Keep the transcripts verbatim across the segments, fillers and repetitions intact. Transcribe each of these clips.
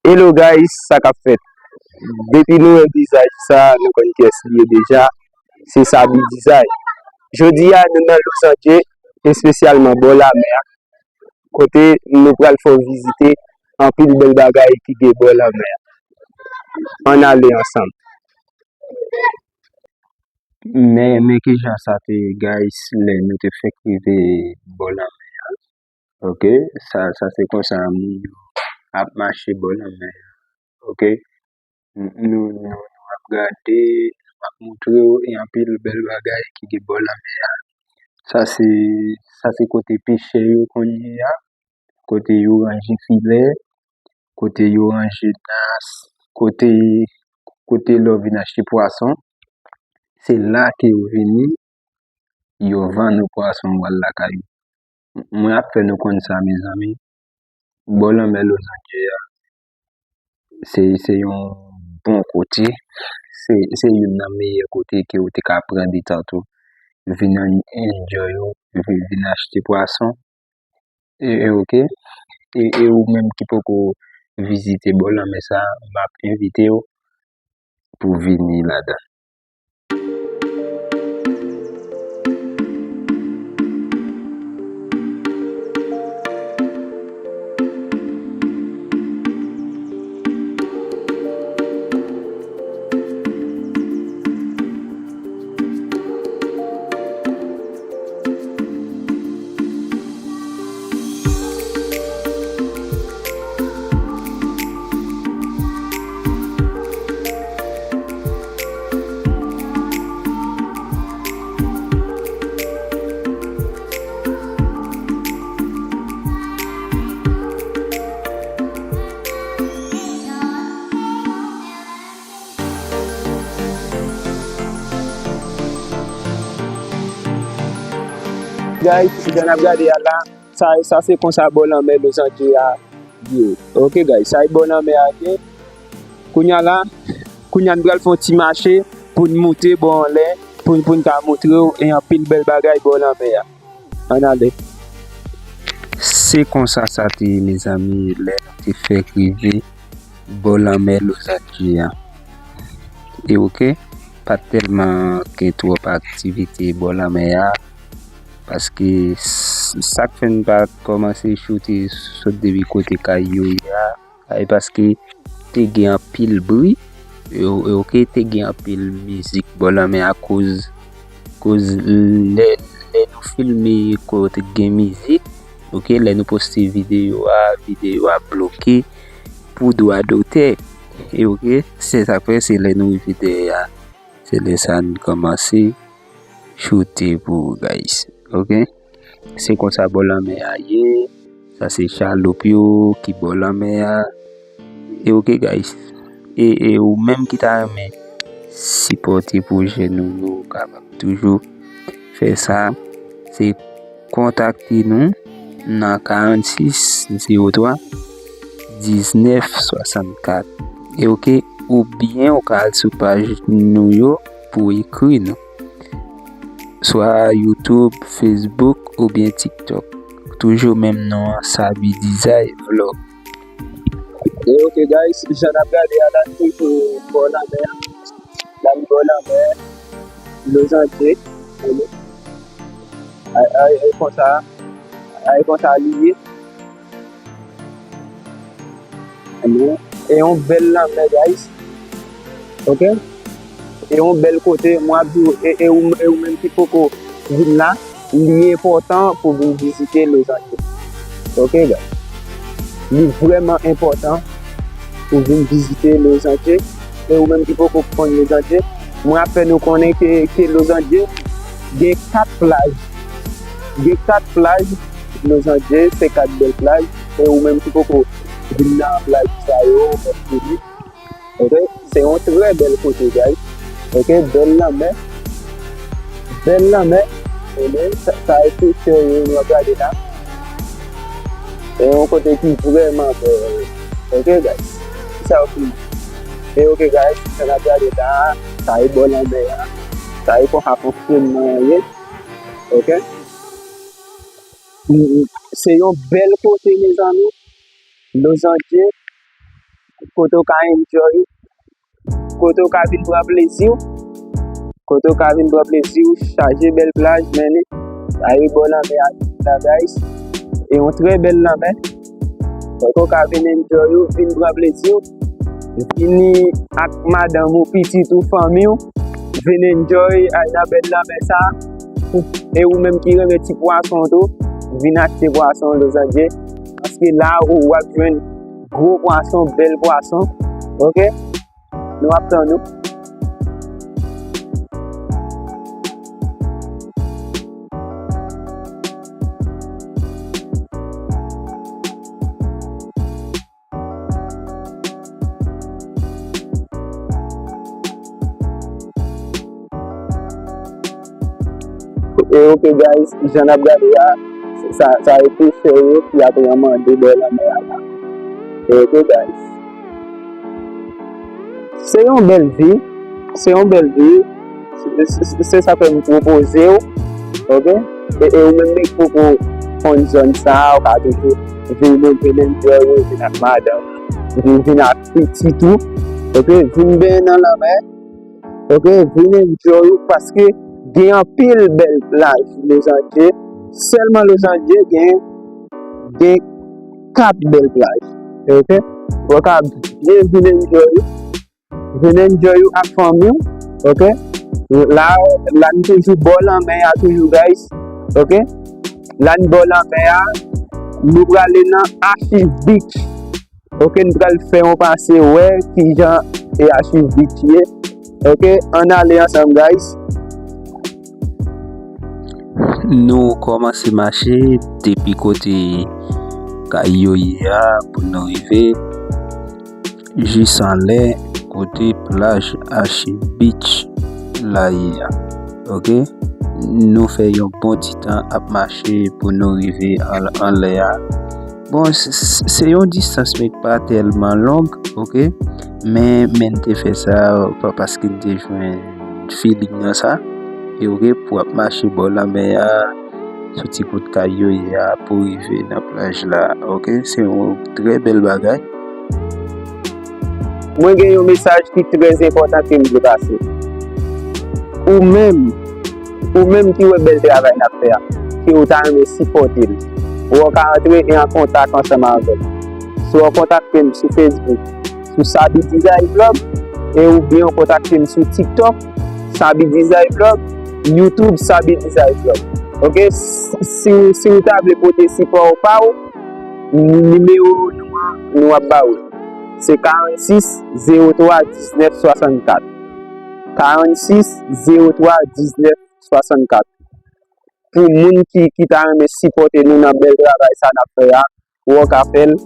Hello guys, sa k ap fèt? Depi nou wè vizaj sa, nou konn kiyès li ye deja. Se Sabi Design. Jodi a, nou nan Lozanje, espesyalman bò lamè a, kote nou pral fè w vizite anpil bèl bagay ki gen bò lamè a. Ann ale ansanm. Men, men kijan sa te, guys, lè nou te fèk rive bò lamè a. Ok, sa, sa se konsa moun yo ap mache bò lamè a. Ok, n-, nou, nou, nou ap gade, nou ap montre w e anpil bèl bagay ki gen bò lamè a. Sa se, sa se kote pechè yo konn ye a, kote yo ranje filè, kote yo ranje nas, kote, kote lè w vin achte pwason, se la ke yo vini, yo vann ou pwason ou al lakay ou. Mwen ap fè nou konn sa, mezanmi. Bò lanmè Lozanje a, se, se yon bon kote. Se, se youn nan meyè kote ke ou te ka pran detant ou. Vin an-, enjoy ou, vin, vin achte pwason. E, e, ok. E, e ou menm ki poko vizite bò lanmè sa, m ap envite w pou vini ladan. Guys, jan n ap gade a la, sa, sa se konsa bò lanmè Lozanje a ye. Ok, guys, sa e bò lanmè a ye. Kounye a la, kounye a n pral fè yon ti mache pou n moute bò anlè, pou, pou n ka montre w e anpil bèl bagay bò lanmè a. Ann ale. Se konsa sa te ye, mezanmi, lè nou te fèk rive bò lanmè Lozanje a. E ok, pa t tèlman gen twòp aktivite bò lanmè a, paske s-, sa k fè n pa t kòmanse choute sot depi kote kay yo ye a, e paske te gen anpil bri, e, e ok, te gen anpil mizik bò lanmè a, koz, koz lè, lè nou filme kote gen mizik, ok, lè nou poste videyo a, videyo a bloke pou dwa dotè. E ok, se sa k fè se lè nou rive dèyè a, se lè sa n kòmanse choute pou ou, guys. Ok? Se konsa bò lanmè a ye. Sa se chaloup yo ki bò lanmè a. E ok, guys. E, e ou menm ki ta renmen sipòte pwojè nou yo, ou kapab toujou fè sa. Se kontakte nou nan karannsis zewo twa diznèf swasannkat. E ok, oubyen ou ka al sou paj nou yo pou ekri nou. Swa YouTube, Facebook oubyen TikTok. Toujou menm non an, Sabi Design Vlog. E ok, guys, jan n ap gade a la, n toujou bò lanmè a. La n bò lanmè, Lozanje, e, e, e konsa, e konsa li ye. E yon bèl lanmè, guys. Ok? E yon bèl kote, mwen ap di w, e, e ou, e ou menm ki poko vin la, li enpòtan pou vin vizite Lozanje. Ok, guys? Li vrèman enpòtan pou vin vizite Lozanje. E ou menm ki poko konn Lozanje, mwen ap fè nou konnen ke, ke Lozanje gen kat plaj. Gen kat plaj Lozanje, se kat bèl plaj. E ou menm ki poko vin nan plaj sa yo, mèkredi. Ok? Se yon trè bèl kote, guys. Ok? Bèl lanmè. Bèl lanmè. Ebyen, sa, sa e pechè yo nou ap gade la. E yon kote ki vrèman bèl. Ok, guys? Sa yo fini. E ok, guys, sa n ap gade la, sa e bò lanmè a. Sa e konsa fonksyonman an ye. Ok? Se yon bèl kote, mezanmi. Lozanje, kote w ka enjoy, kote w ka vin pran plezi w, kote w ka vin pran plezi w, chaje bèl plaj, men li, sa e bò lanmè a la, guys. E yon trè bèl lanmè. Donk, ou ka vin enjoy ou, vin pran plezi w, vini ak madanm ou, pitit ou, fanmi w, vin enjoy, al nan bèl lanmè sa. E ou menm ki renmen ti pwason tou, vin achte pwason Lozanje, paske la ou w ap jwenn gwo pwason, bèl pwason. Oke? Nou ap tann ou. E oke, guys, jan n ap gade a, sa, sa e pechè yo ki ap ranmande bò lanmè a la. E oke, guys. Se yon bèl vi, se yon bèl vi, se, se, se sa fè m pwopoze w, oke? E, e ou menm ki poko konn zòn sa a, ou ka toujou vin, vin enjoy ou, vin ak madanm, vin, vin ak pitit ou, oke? Vin benyen nan lanmè, oke? Vin enjoy ou, paske gen anpil bèl plaj Lozanje. Sèlman Lozanje gen, gen kat bèl plaj, oke? Ou ka byen vin enjoy ou. Vin enjoy ou ak fanmi w, oke? La, la n toujou bò lanmè a toujou, guys, oke? La n bò lanmè a, nou prale nan Achiv Beach, oke? Nou pral fè yon pase wè kijan e Achiv Beach ye, oke? Ann ale ansanm, guys. Nou kòmanse mache depi kote kay yo ye a pou nou rive jis anlè kote plaj Achiv Beach la ye a. Oke? Nou fè yon bon ti tan ap mache pou nou rive an-, anlè a. Bon, s-, s-, se yon distans, men pa tèlman long, oke? Men, men n te fè sa pa-, paske n te jwenn feeling nan sa. E oke, pou ap mache bò lanmè a, sou ti kout kay yo ye a pou rive nan plaj la. Oke, se yon trè bèl bagay. Mwen gen yon mesaj ki trè enpòtan ke m vle pase. Ou menm, ou menm ki wè bèl travay n ap fè a, ke ou ta renmen sipòte l, ou ka antre e an kontak ansanm avè m. Si w kontakte m sou Facebook, sou Sabi Design Vlog, e oubyen w kontakte m sou TikTok, Sabi Design Vlog, YouTube, Sabi Design Vlog. Oke, si, si, si w ta vle pote sipò w pa w, nimewo nou an, nou ap ba w. Se karannsis zewo twa diznèf swasannkat. Karannsis zewo twa diznèf swasannkat. Pou moun ki, ki ta renmen sipòte nou nan bèl travay sa n ap fè a, ou ka fè l.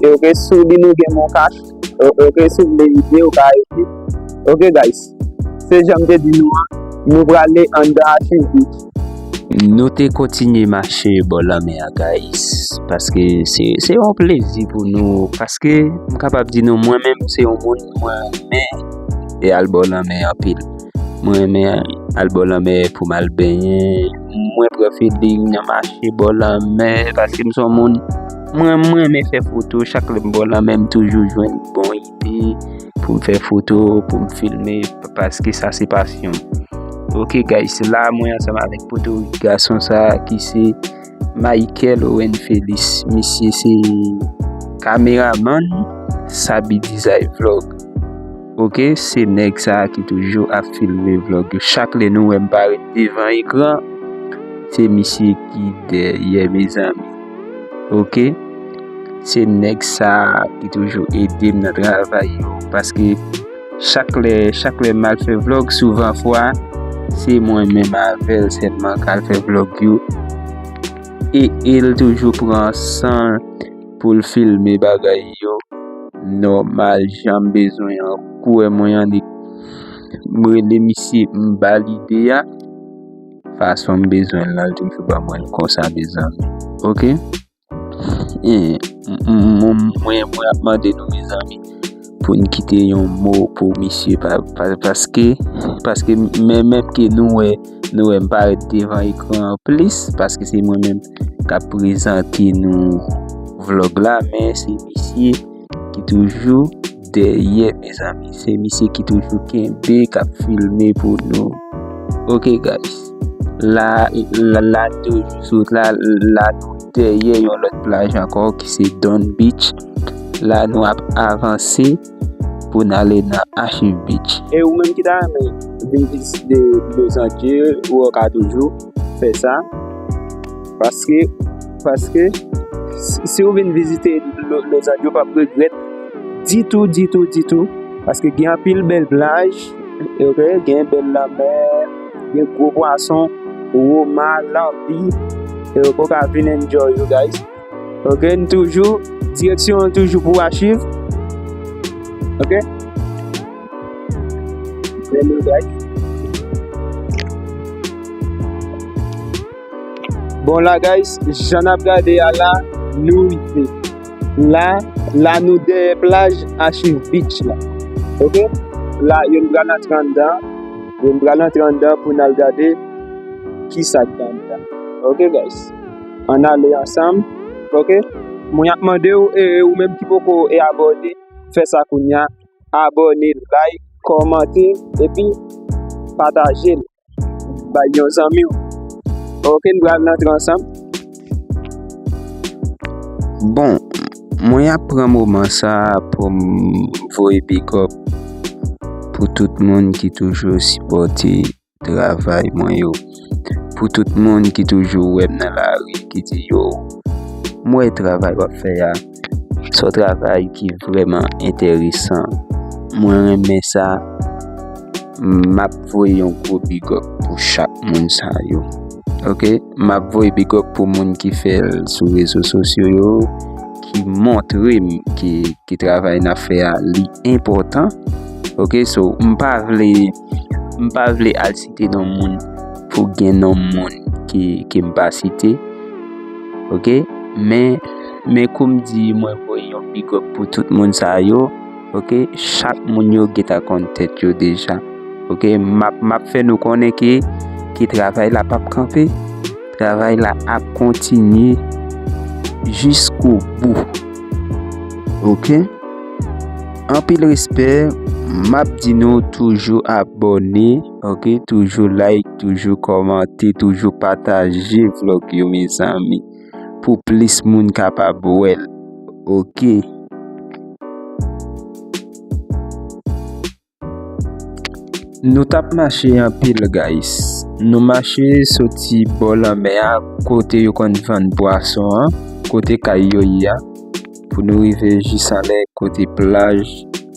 E oke, sou li nou gen MonCash. O-, oke, si w vle ede, ou ka ede. Oke, guys. Se jan m te di nou an, nou prale anndan Achiv Beach. Nou te kontinye mache bò lanmè a, guys, paske se, se yon plezi pou nou, paske m kapab di nou, mwen menm, se yon moun mwen renmen e al bò lanmè anpil. Mwen renmen al bò lanmè pou m al benyen. Mwen pran feeling nan mache bò lanmè, paske m se yon moun, mwen, mwen renmen fè foto. Chak lè m bò lanmè, m toujou jwenn bon ide pou m fè foto, pou m filme, paske sa se pasyon m. Oke, guys, la mwen ansanm avèk potorik gason sa ki se Michael Owen Felix. Misye se kameramann Sabi Design Vlog. Oke, se nèg sa ki toujou ap filme vlog yo. Chak lè nou wè m parèt devan ekran, se misye ki dèyè, mezanmi. Oke? Se nèg sa ki toujou ede m nan travay yo, paske chak lè, chak lè m al fè vlog, souvan fwa, se mwen menm avè l sèlman k al fè vlog yo. E, e l toujou pran san l pou l filme bagay yo. Nòmal, jan m bezwen an, kwè mwen annik. M rele misye, m ba l ide a. Fason m bezwen l lan, l toujou ban mwen l konsa, mezanmi. Oke? E, m, m, m, mwen, mwen ap mande nou, mezanmi, pou n kite yon mo pou misye, pa, pa, paske, paske men, menm ke nou wè, nou wè m parèt devan ekran an plis, paske se mwen menm k ap prezante nou vlog la, men se misye ki toujou dèyè, mezanmi. Se misye ki toujou kenbe, k ap filme pou nou. Ok, guys. La, la, la, toujou sou wout la, la, nou dèyè yon lòt plaj ankò, ki se Don Beach. La, nou ap avanse pou n ale nan Achieve Beach. E ou menm ki ta renmen vin vizite Los Angeles, ou ka toujou fè sa. Paske, paske, si, si ou vin vizite Lo-, Los Angeles, ou p ap regrèt ditou, ditou, ditou. Paske gen anpil bèl plaj, ok? Gen bèl lanmè, gen gwo pwason, woma, lanbi, e ou ka vin enjoy yo, guys. Ok, n toujou, direksyon an toujou pou Achieve. Ok? Hello, guys. Bon, la, guys, jan n ap gade a la, nou rive. La, la, nou dèyè plaj Achieve Beach la. Ok? La, yo n pral antre anndan. Yo n pral antre anndan pou n al gade kisa k anndan. Ok, guys? Ann ale ansanm. Ok? Mwen ap mande w, e, ou menm ki poko e abòne, fè sa kounye a. Abòne, like, kòmante, epi pataje l bay yon zanmi w. Ok, n pral antre ansanm. Bon, mwen ap pran moman sa a pou m voye big up pou tout moun ki toujou sipòte travay mwen yo. Pou tout moun ki toujou wè m nan lari, ki di, "Yo, m wè travay w ap fè a, se yon travay ki vrèman enteresan. Mwen renmen sa." M ap voye yon gwo big up pou chak moun sa yo. Ok? M ap voye big up pou moun ki fè l sou rezo sosyo yo, ki montre m ki, ki travay n ap fè a, li enpòtan. Ok? So, m pa vle, m pa vle al site non moun pou gen non moun ki, ki m pa site. Ok? Men, men kou m di mwen voye yon big up pou tout moun sa yo, ok? Chak moun yo gentan konn tèt yo deja. Ok? M ap, m ap fè nou konnen ke, ke travay la p ap kanpe. Travay la ap kontinye jiskobou. Ok? Anpil respè, m ap di nou toujou abòne, ok? Toujou like, toujou kòmante, toujou pataje vlog yo, mezanmi, pou plis moun kapab wè l. Ok. Nou t ap mache anpil, guys. Nou mache soti bò lanmè a, kote yo konn vann pwason an, kote kay yo ye a, pou nou rive jis anlè kote plaj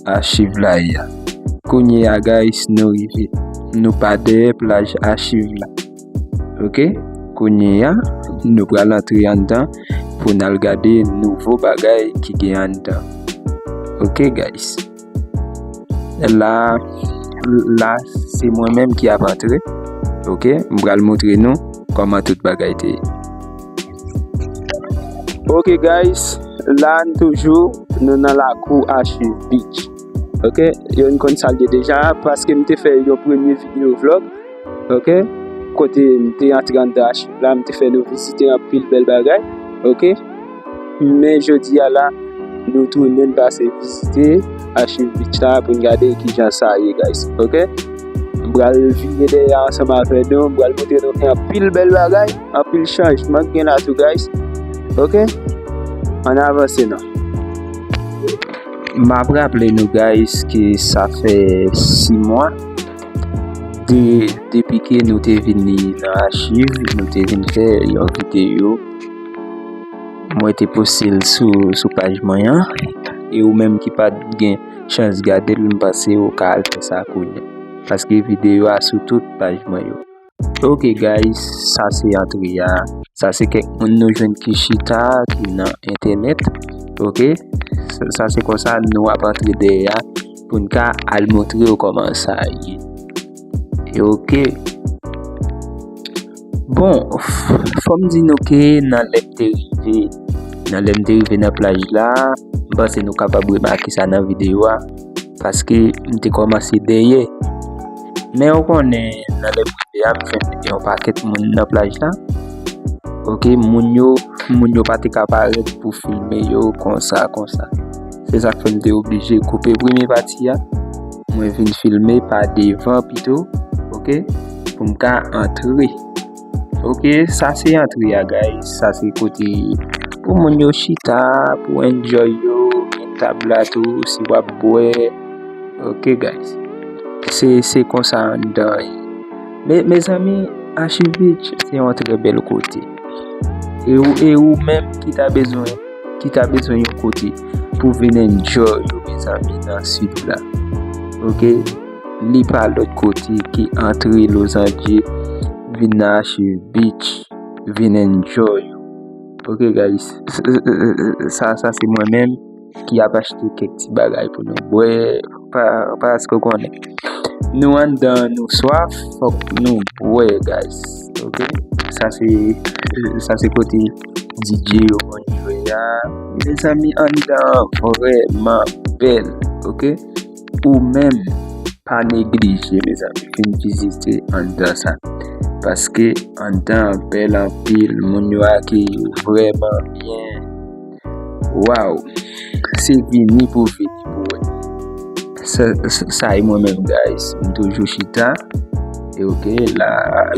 Achieve la ye a. Kounye a, guys, nou rive. Nou pa dèyè plaj Achieve la. Ok? Kounye a, nou pral antre anndan pou n al gade nouvo bagay ki gen anndan. Ok, guys. La, la, se mwen menm ki ap antre. Ok, m pral montre nou kòman tout bagay te ye. Ok, guys, la n toujou, nou nan lakou Achieve Beach. Ok, yo n konn sa l ye deja, paske m te fè yon premye videyo vlog. Ok, kote m te antre anndan Achieve la, m te fè nou vizite anpil bèl bagay. Ok, men jodi a la, nou tounen pase vizite Achieve Beach la pou n gade kijan sa ye, guys. Ok, m pral vire dèyè ansanm avè nou, m pral montre nou anpil bèl bagay, anpil chanjman k gen la tou, guys. Ok, ann avanse non. M ap raple nou, guys, ke sa fè sis mwa de, depi ke nou te vin nan Achieve, nou te vin fè yon videyo. Mwen te poste l sou, sou paj mwen an. E ou menm ki pa t gen chans gade l, m panse ou ka al fè sa kounye a. Paske videyo a sou tout paj mwen yo. Ok, guys, sa se antre a. Sa se kèk moun nou jwenn ki chita, ki nan entènèt. Ok, sa, sa se konsa nou ap antre dèyè a pou n ka al montre yo kòman sa ye. E ok. Bon, f-, fò m di nou ke nan lè m te rive, nan lè m te rive nan plaj la, m panse nou kapab remake sa nan videyo a, paske m te kòmanse dèyè. Men ou konnen, nan lè m rive a, m jwenn yon pakèt moun nan plaj la. Ok, moun yo, moun yo pa te ka parèt pou filme yo konsa, konsa. Se sa k fè m te oblije koupe premye pati a. Mwen vin filme pa devan pito, oke, pou m ka antre. Oke, sa se antre a, guys. Sa se kote pou moun yo chita, pou enjoy yo. Gen tab la tou, si w ap bwè. Oke, guys. Se, se konsa anndan ye. Me, mezanmi, Archive Beach se yon trè bèl kote. E ou, e ou menm ki ta bezwen, ki ta bezwen yon kote pou vin enjoy ou, mezanmi, nan sid la. Oke? Li pa lòt kote ki antre Los Angeles, vin nan Archive Beach, vin enjoy ou. Oke, guys. Sa, sa se mwen menm ki ap achte kèk ti bagay pou nou bwè, pa, paske w konnen. Nou anndan, nou swaf, fòk nou bwè, guys. Oke? Sa se, sa se kote D J yo konn jwe a. Mezanmi, anndan vrèman bèl, oke? Ou menm, pa neglije, mezanmi, vin vizite anndan sa. Paske anndan bèl anpil, moun yo akeyi w vrèman byen. Waw! Se vini pou vini pou wè. Sa, sa, sa e mwen menm, guys. M toujou chita. E oke, la,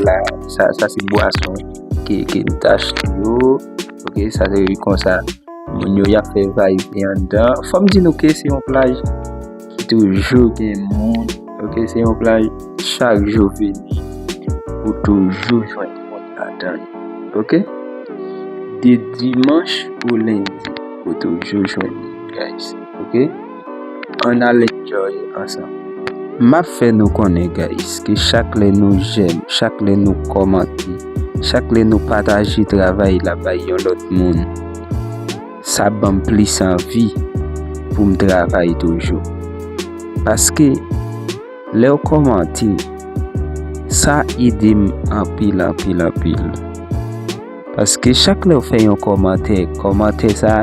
la, sa, sa se bwason ke, ke m t achte yo. Oke, sa se konsa. Moun yo y ap fè vibe anndan. Fò m di nou ke se yon plaj ki toujou gen moun. Oke, se yon plaj chak jou vini. Ou toujou jwenn moun ladan l. Oke? De dimanch ou lendi, ou toujou jwenn moun, guys. Oke? Ann al enjoy ansanm. M ap fè nou konnen, guys, ke chak lè nou j'aime, chak lè nou kòmante, chak lè nou pataje travay la bay yon lòt moun, sa ban m plis anvi pou m travay toujou. Paske lè w kòmante, sa ede m anpil, anpil, anpil. Paske chak lè w fè yon kòmantè, kòmantè sa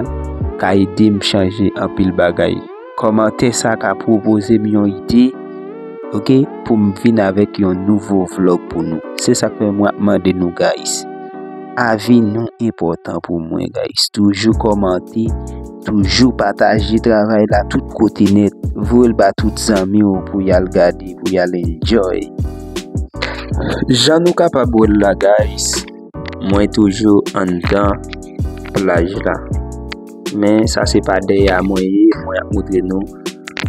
ka ede m chanje anpil bagay. Kòmantè sa ka pwopoze m yon ide, oke, pou m vin avèk yon nouvo vlòg pou nou. Se sa k fè mwen ap mande nou, guys. Avi nou enpòtan pou mwen, guys. Toujou kòmante, toujou pataje travay la tout kote nèt. Voye l ba tout zanmi w pou y al gade, pou y al enjoy. Jan nou kapab wè l la, guys, mwen toujou anndan plaj la. Men sa se pa dèyè a mwen ye, mwen ap montre nou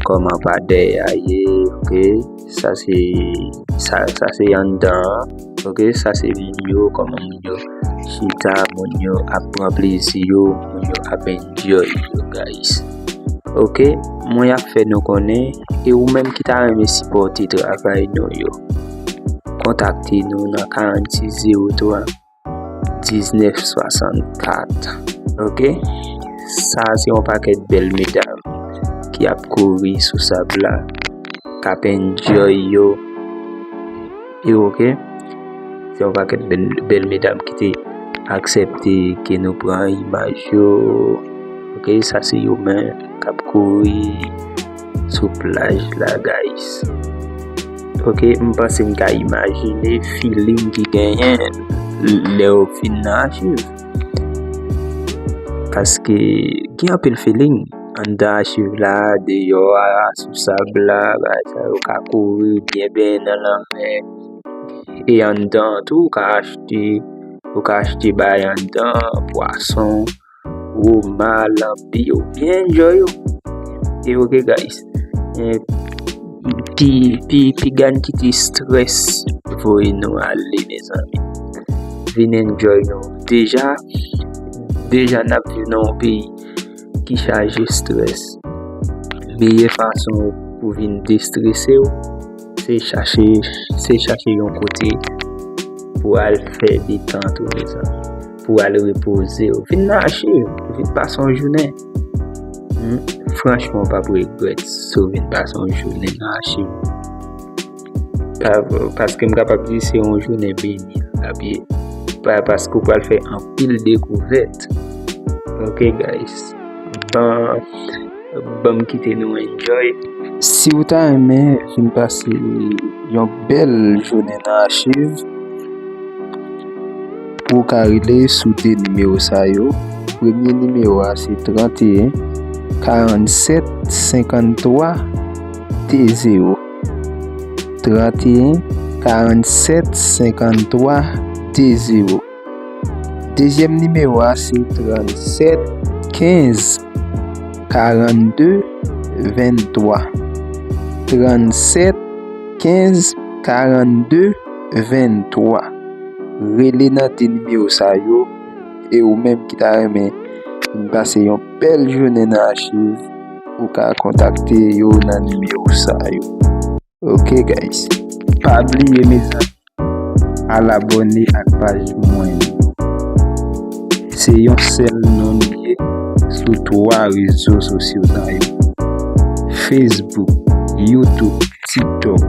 kòman pa dèyè a ye, oke? Sa se, sa, sa se anndan an, oke? Sa se moun yo, kòman moun yo chita, moun yo ap pran plezi yo, moun yo ap enjoy yo, guys. Oke? Mwen ap fè nou konnen, e ou menm ki ta renmen sipòte travay nou yo, kontakte nou nan karannsis zewo twa, diznèf swasannkat. Oke? Sa se yon pakèt bèl medam ki ap kouri sou sab la, k ap enjoy yo. E oke? Se yon pakèt bèl, bèl medam ki te aksepte ke nou pran imaj yo. Oke? Sa se yo menm k ap kouri sou plaj la, guys. Oke, m panse m ka imajine feeling ki genyen lè w fin nan Archive. Paske gen anpil feeling anndan Archive la, deyò a, sou sab la, bagay sa yo ka kouri byen byen nan lanmè. E anndan tou, ou ka achte, ou ka achte bagay anndan, pwason, woma, lanbi, ou byen enjoy ou. E oke, guys. E pi, pi, piga n kite strès voye nou ale, mezanmi. Vin enjoy nou. Deja, deja n ap viv nan yon peyi ki chaje strès. Meyè fason pou vin destrese w, se chache, se chache yon kote pou al fè detant ou, mezanmi. Pou al repoze w. Vin nan Archive, vin pase yon jounen. Hmm? Franchman, w p ap regrèt si w vin pase yon jounen nan Archive. Pa, paske m kapab di se yon jounen beni l ap ye. Pa, paske w pral fè anpil dekouvèt. Oke, guys. Ban, ban m kite nou enjoy. Si w ta renmen vin pase yon bèl jounen nan Archive, ou ka rele sou de nimewo sa yo. Premye nimewo a se trannteyen, karannsèt senkanntwa de zewo. Tranteyen karannsèt senkanntwa de zewo. Dezyèm nimewo a se trannsèt kenz karannde venntwa. Trannsèt kenz karannde venntwa. Rele nan de nimewo sa yo, e ou menm ki ta renmen vin pase yon bèl jounen nan achiv, ou ka kontakte yo nan nimewo sa yo. Ok guys, pa bliye mezanmi, al abòne ak paj mwen yo. Se yon sèl non nou ye sou twa rezo sosyo sa yo: Facebook, YouTube, TikTok.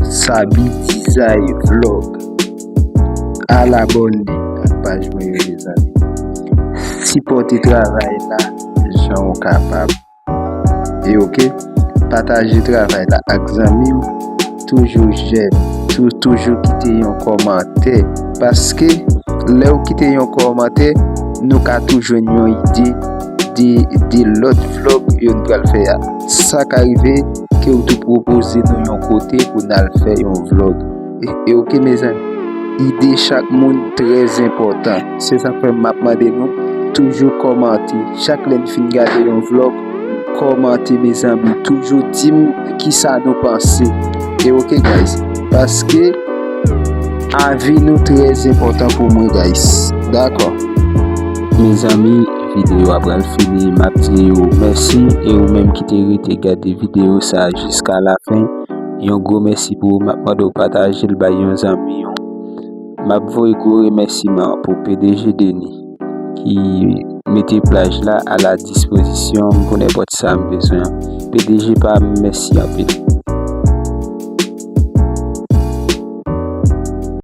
Sabi Dizay Vlog. Al abòne ak paj mwen yo, mezanmi. Sipòte travay la jan w kapab. E ok, pataje travay la ak zanmi w. Toujou j'aime, tou, toujou kite yon kòmantè. Paske lè w kite yon kòmantè, nou ka tou jwenn yon ide de, de lòt vlog yo n pral fè a. Sa ka rive ke w tou pwopoze nou yon kote pou n al fè yon vlog. E, e ok, mezanmi, ide chak moun trè enpòtan. Se sa k fè m ap mande nou toujou kòmante. Chak lè n fin gade yon vlog, kòmante, mezanmi. Toujou di m kisa nou panse. E ok, guys, paske avi nou trè enpòtan pou mwen, guys. Dakò. Mezanmi, videyo a pral fini. M ap di yo mèsi, e ou menm ki te rete gade videyo sa jiska lafen, yon gwo mèsi pou ou. M ap mande w pataje l bay yon zanmi w. M ap voye gwo remèsiman pou P D G Denis ki mete plaj la a la dispozisyon m pou nenpòt sa m bezwen. P D G pa m, mèsi anpil.